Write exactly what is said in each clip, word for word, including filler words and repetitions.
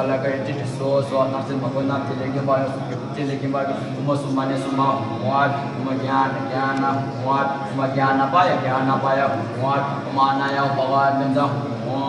ཀ་ལ་ཀ་ཡེ་ཏི་ཏི་སོ་སོ། ནགས་ཚལ་མང་པོའི་ནང་དེ་ལས་ཀྱི་བར་སོ། དེ་ལས་ཀྱི་བར་གྱི་ཨུ་མ་སུ་མ་ནི་སུ་མ་ཧོ། ཨུ་མ་གྱ་ན་གྱ་ན་ཧོ། ཨུ་མ་གྱ་ན་པ་ཡ་གྱ་ན་པ་ཡ་ཧོ། ཨུ་མ་ན་ཡ་བ་ག་མན་ཛ་ཧོ།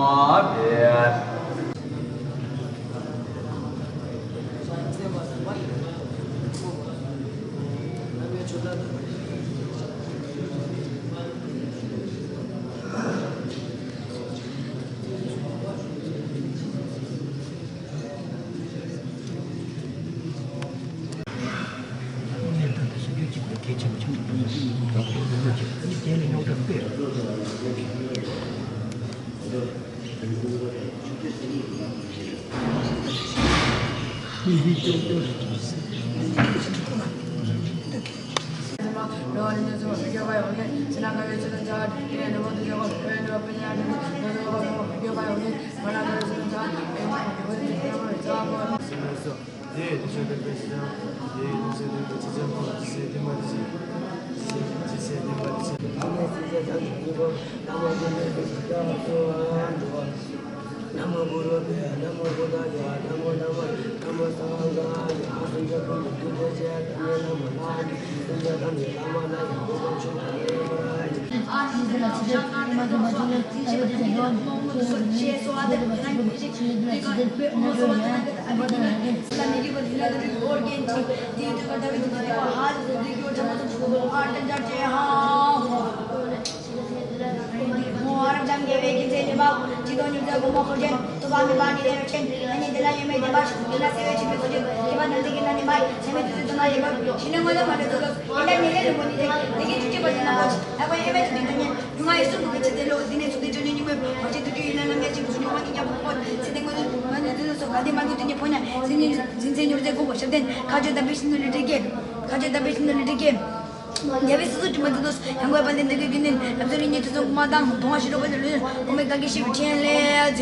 རྒྱལ་བའི་སོ་སོ་དྲི་མ་འདི་དོ། ཡང་གོས་པ་ལས་འདི་གའི་རྒྱུན་ལྡན། ལམ་སོ་རིག་གནས་དུས་ཚོད་མ་དང་། དོང་ང་ཤི་རོགས་པ་ལ་ལུས། འོ་མའི་དགའ་སྐྱིད་ཤི་བའི་ཕྲིན་ལས།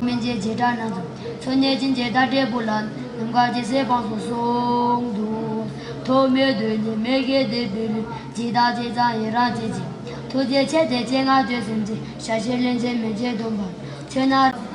སྨན་དཔྱད་བྱེ་བྲག་སྣ་ཚོགས། མཚོ་གནས་ཅན་གྱི་ལྟ་བྲལ་པོ་ལ། ནམ་མཁའ་ཇི་སྲིད་འཕགས་སོགས་གསུང་དུ། ཐོག་མེད་རྡུལ་སྙེད་མི་དགེ་སྡིག་པའི་ལུས། ཇི་ལྟར་བྱས་ཀྱང་ཡི་རང་བྱེད་ཅིང་། ཐུགས་རྗེ་ཆེ་སྟེ་སྤྱན་སྔར་བྱོན་སེམས་ཅན། ཞལ་བཞེས་ལན་ཆེན་མི་བྱེད་སྡོམ་པ། ཆོས་ནི།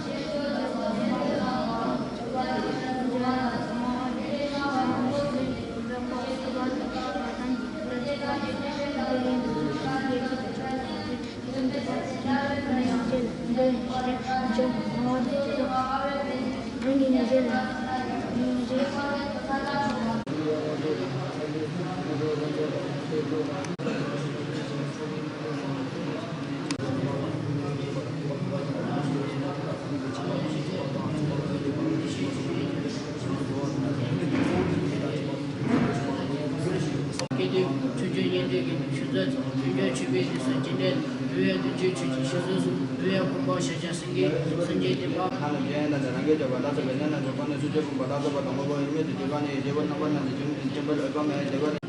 སྐད་དོད། ཆོས་སྤྱོད་སྙན་དོད་ཀྱི་ཞུ་རྩལ། ཆོས་སྤྱོད་ཆོས་པའི་ལུས་སུ་ཅི་འདྲ། འོད་དུ་ཆོས་ཆོས་ཀྱི་ཞི་གསོ་སོགས། འོད་ཀུན་སྤངས་ཤེས་བྱ་སེང་གེ་སེང་གེའི་བསྟན་པ། ལྷ་རྣམས་ཀྱི་དབྱེན་དང་བཅས། རང་གི་སྤྱོད་པ་ལ་སོགས་པའི་གནས་རྣམས་ཀྱང་། ཁོ་ནས་ཆོས་སྤྱོད་ཀུན་པ་ལ་སོགས་པ་དང་པོ་པོ་ཡིན་མོད་དེ། སྤྱོད་པ་ནི་རྒྱལ་པོ་རྣམ་པ་རྣམས་ཀྱི་སྤྱོད་མོས་ཀྱི་སྤྱོད་པ་ལ་འོད་དཔག་མེད་ཀྱི་རྒྱལ་པོ།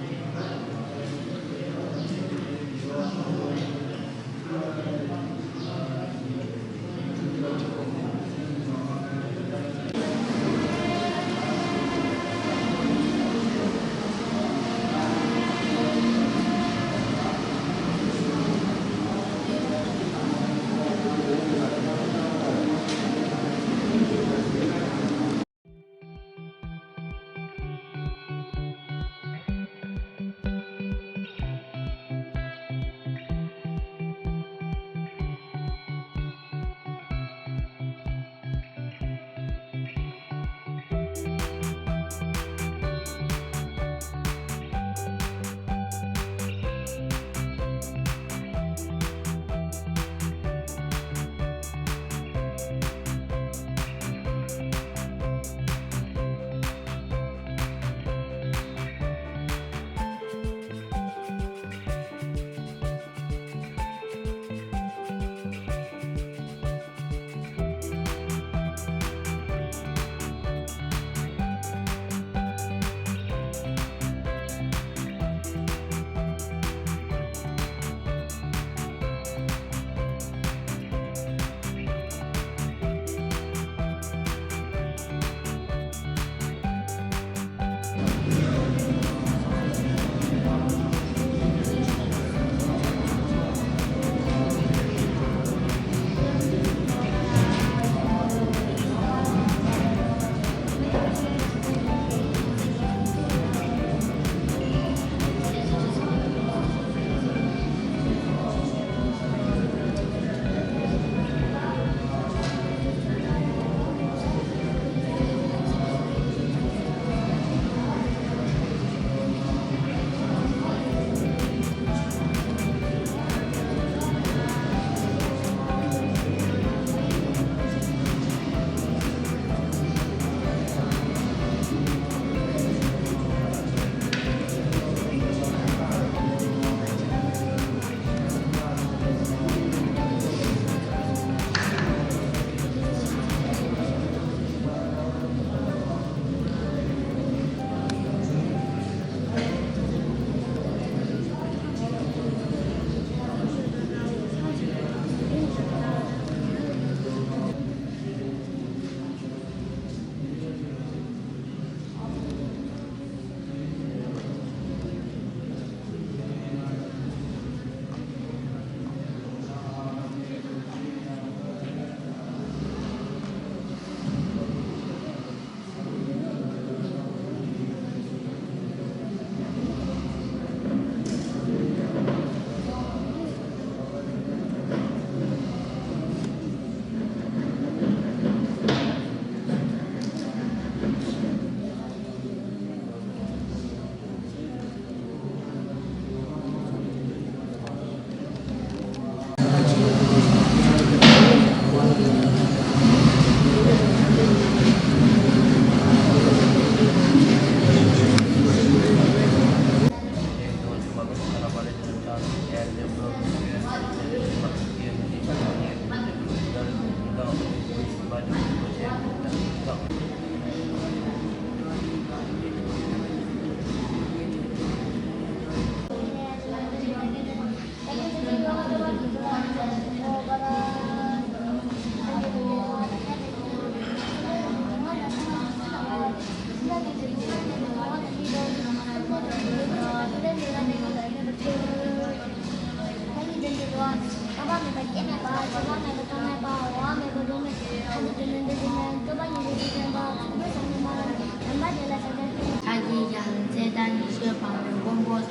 རྟོག་པ་མེད་པ་སྐྱེ་མེད་པ། སྤྱོད་པ་མེད་པ་རྟོག་མེད་པ། འོག་མེད་པ་སྡུག་མེད། ཐ་དད་དོན་མེད་འདོད་དོན་མེད། སྤྲོས་པ་ཉེས་པའི་དགེ་འདུན་པ། ཚོགས་པའི་ཟག་མེད་སྨྲ་བ་མེད། དམ་པ་དེ་ལ་ཕྱག་འཚལ་ལོ། ཕྱག་གི་རྒྱལ་མཚན་དང་ཉི་ཤུ་པ་མོའི་མགོན་པོ། ས་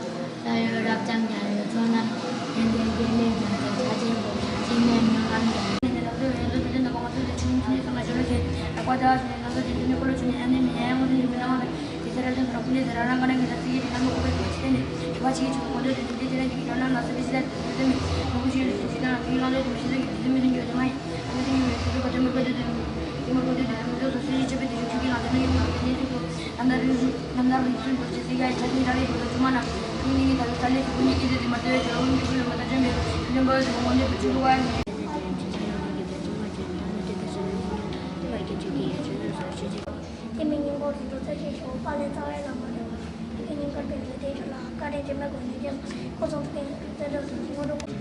ཡོམ་རབ་འབྱམས་རྒྱལ་བའི་ཚོགས་རྣམས། དེང་འདིར་དགེ་ལེགས་རྒྱལ་མཚན་ཕྱག་ཆེན་པོ། འཆི་མེད་མྱུར་ལམ་རྒྱལ། ལམ་སྟོན་ཡོངས་སུ་དྲི་དོན་དང་པོ་ང་ཚོ་དེ་ཆུང་ཆུང་ཙམ་ལ་ཞོར་ལ་ཞིག་རགས་པ་བྱ་བ་ཞིག་ནས་ང་ཚོ་དེ་འདི་ནས་འཁོར་ལོ་བཅུ་ནས་ཨ་ནེ་མི་ཡ་ཡང་ངོ་དེ་ནས་མི་སྣང་བ་དང་། དེ་ཚེ་རབ་འབྱམས་སུ་རང་ཕུག་ལས་ཟེར་རང་རང་ག་ན་གི་ལ་ཚིག་གི་དྲི་ལམ་མ་གོ་བའི་དུས་ཚེ་ནས་དྲི་བ་ཆེ་གི་ཆུ་གོ་འདོད་དུ་འདི་དེ་ལ་ཡིག་གི་ལོ་ན་ལ་སོ་བི་སི་ལ་དུ་དེ་མི་མ་གུ་ཤི་ཡོད་དུ་ཇི་ལྟར་ཡིག་ལང་དོད་དུ་མི་ཤི་ལ་གི་དུས་ཚེ་མི་དུ་འགྱོ་དུ་མ་ཡིན། ཨ་ནི་དེ་ཡིན་མི་དུ་ག་དུ་མི་གོ་དུ་དུ་དུ་མི་གོ་དུ་དུ་མི་དུ་སོ་སོ་ཡི་ཆེ་བའི་དུ་ཆུ་གི་ལང་དུ་ནི་ཡོད་མ་དུ་ནི་དུ་ལམ་ལ་རིག་ལམ་ལ་རིག་སུན་དུ་ཆེ་སི་ཡ་ཆ་ནི་ར་རི་དུ་ཆུ་མ་ན་ནི་ནི་ད་ལ་ས་ལེ་དུ་ནི་གི་དུ་དུ་མ་དུ་ཡ་ཇོ་ལུ་མི་གུ་ལ་མ་དུ་ཇོ་མི་ལུ་མ་དུ་ཇོ་མི་དུ་ཆུ་གི་ཝ་ཡ་མི། དེ་མིན་སྙིང་པོ་རིགས་དྲུག་རྩ་ཤེས་ཤོག་དཔལ་ལྡན་རྩ་བའི་བླ་མ་རེད། དེ་སྙིང་དཀར་དེ་ལས་དེ་ཆོ་ལ་བཀའ་དྲིན་ཅན་མའི་སྒོ་ནས་ཀྱང་ཁོ་ཚོ་ཕན་ཚུན་རྩ་དྲུག་ཏུ་སྔོན་འགྲོ།